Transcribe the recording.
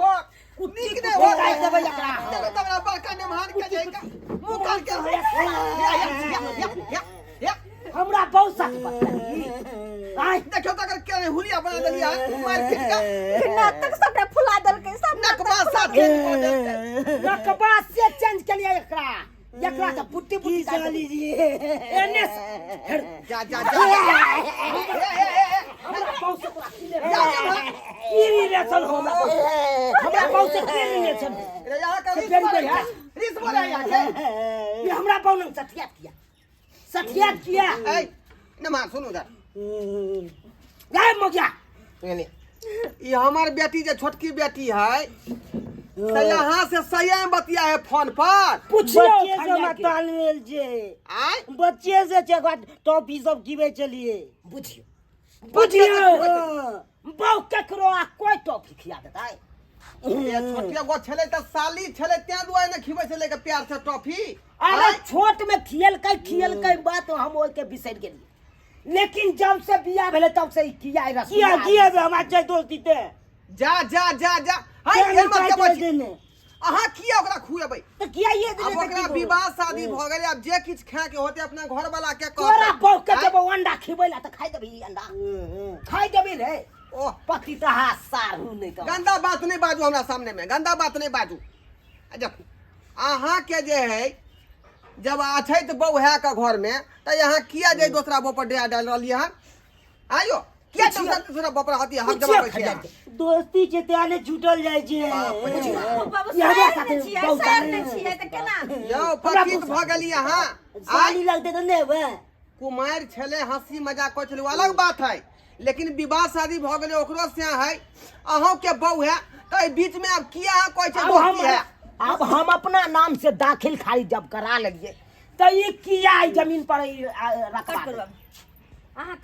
हो। नीक नहि हो। काटि देबै एकरा। देखो तऽ हमरा बड़का नेमहान के जाय का मुँह कान के या, या, या, या, या, या। हमरा बहुत साथ बतलाई आय। देखियौ तऽ अगर के हुलिया बना देलियै हन, मारि पीट के नाटक सबटा फुला देलकै सब। नकबा साथ चेंज कऽ देलकै। नकबा से चेंज केलियै एकरा, एकरा तऽ बुट्टी की बुट्टी साली जी एने से हेर, जा जा जा जा। ए, ए, ए, ए, हमरा बहुत से तोरा की जा, जा, जा। की रिलेशन हो हमरा बहुत से? हमरा बहुत से की रिलेशन हो? रे, यहाँ के से रिस बेरी बोले बेरी है, रिस बोले है यहाँ के। ये हमरा बहु सठियात किया, सठियात किया? ए, नमा सुनू उधर। गाय मगिया। यानी ई हमर बेटी जे छोटकी बेटी है से यहाँ से सही बतिया है फोन पर। पुछियो बच्चे से खंडिया हमरा के। तालमेल छै। आय। बच्चे से छै, ओकरा टॉफी सब खिबै छलियै। बुझियो बुझियो। हँ। बहु केकरो आ कोई टॉफी खिया देतै? ये छोटिया गो छलै तऽ साली छलै तें दुआरे ने खिबै छलै के प्यार से टॉफी। अरे आय? छोट में खियलकै खियलकै, बात हम ओहि के बिसरि गेलियै, लेकिन जब से बियाह भेलै तब से ई किया ई किया रसगुल्ला? किया बे हमरा छै दोस्ती ते। जा जा जा जा, हाय। किया एहन मत नहि के चाहै बची छै ने? अहाँ किया ओकरा खुएबै? तऽ किया ये आब देने तऽ ओकरा की विवाह शादी भऽ गेलै, आब जे किछु खाए के होतै अपना घर वाला के तोरा कहतै। बहु के आँय? देबो अंडा खिबै ला तऽ खाइ देबही? अंडा खाइ देबही रे? ओह पति तऽ हाथ सारू नहि तऽ गंदा बात नहि बाजू हमरा सामने में, गंदा बात नहि बाजू। आ देखू अहाँ के जे है जब अछैत बहू है के घर में तऽ यहाँ किया जे दोसरा बहू पर डेरा डालि रहलियै हन? आयो किया पुछियौ। दोसरा दूसरा बहू पर हती हक पुछियौ जमाबै छियै? खंडिया के। दोस्ती छै तें ने छूटल जाइ छै। बाप रे। बाबू ये हमरा सर साथे ने छियै, बहुत सर ने छियै तऽ केना? यौ हमरा पतित बहुत भऽ गेली अहाँ। साली लगतै तऽ नहि हेबै। कुमारि छलै, हंसी मजाक करै छलै, ओ अलग बात है, लेकिन विवाह शादी भऽ गेलै, ओकरो से है अहूँ के बहू है, तऽ एहि बीच में आब किया अहाँ कहै छियै अब हम दोस्ती है? अब हम अपना नाम से दाखिल खारिज जब करा लेलिए तऽ ई किया ई जमीन पर ई, रखवा कट करू देलकै? अहाँ।